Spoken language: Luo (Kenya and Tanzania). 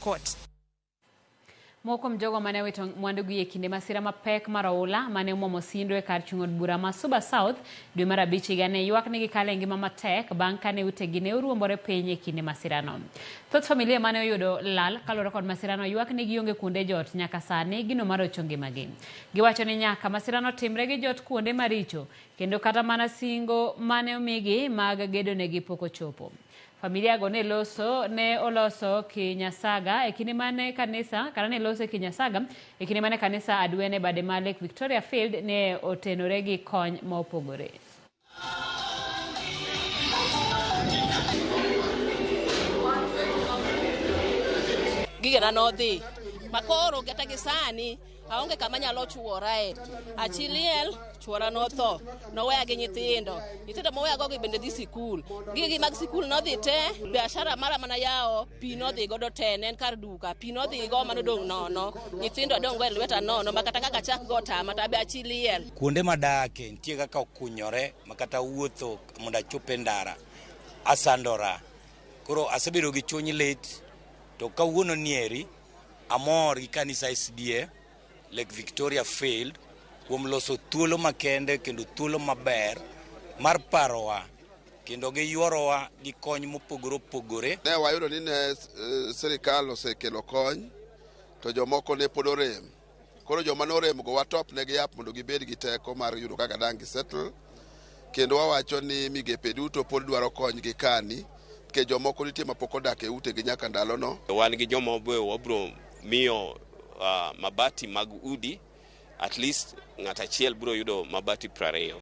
Court. Moko kuom jogo mane owito mwandugi e kinde masira mapek mar oula mane omuomo Sindo e kar chung' od bura ma Suba South dwe mar abich higa ne ywak ni gikalo e ngima matek bang' kane utegi ne oruombore piny e kinde masirano. Thoth familia mane oyudo lal kaluwore kod masirano ywak ni gionge kuonde jot nyaka sani gino marocho ngimagi. Giwacho ni nyaka masirano timre gi jot kuonde maricho kendo kata mana singo mane omigi mag gedonegi pok ochopo. Familia go ne loso ne oloso Kinyasaga e kinde mane kanisa kata ne loso e Kinyasaga e kinde mane kanisa Adwen e bade ma Lake Victoria Field ne otenore gi kony ma opogore. Gigena nodhi makoro kata gi sani aonge kama anyalo chuorae. Achi liel, chuora notho, noweya gi nyithindo. Nyithindo moweyago gi bende dhi sikul. Gigi mag sikul nodhi te, biashara mara mana yawo, pi nodhi godo te, ne en kar duka, pi nodhi go manodong' nono. Nyithindo adong' go e lweta nono, ma kata kaka achak go tama to abe achi liel. Kuonde madake nitie kaka okunyore ma kata wuotho mondo achop e ndara asandora. Koro asebedo gi chuny lit to kawuono nieri amor gi kanisa SDA Lake Victoria Field kuom loso thuolo makende kendo thuolo maber mar parowa kendo giyuorowa gi kony mopogore opogore. Ne wayudo ni ne sirikal osekelo kony to jomoko ne pod orem. Koro joma noremgo watop negi yath mondo gibed gi teko mar yudo kaka dang' gi settle. Kendo wawacho ni migepe duto pod dwaro kony gi kani nikech jomoko nitie mapok odak e utegi nyaka ndalono. Wan gi joma wabro miyo mabati mag udi, at least ng'at achiel biro yudo mabati 20.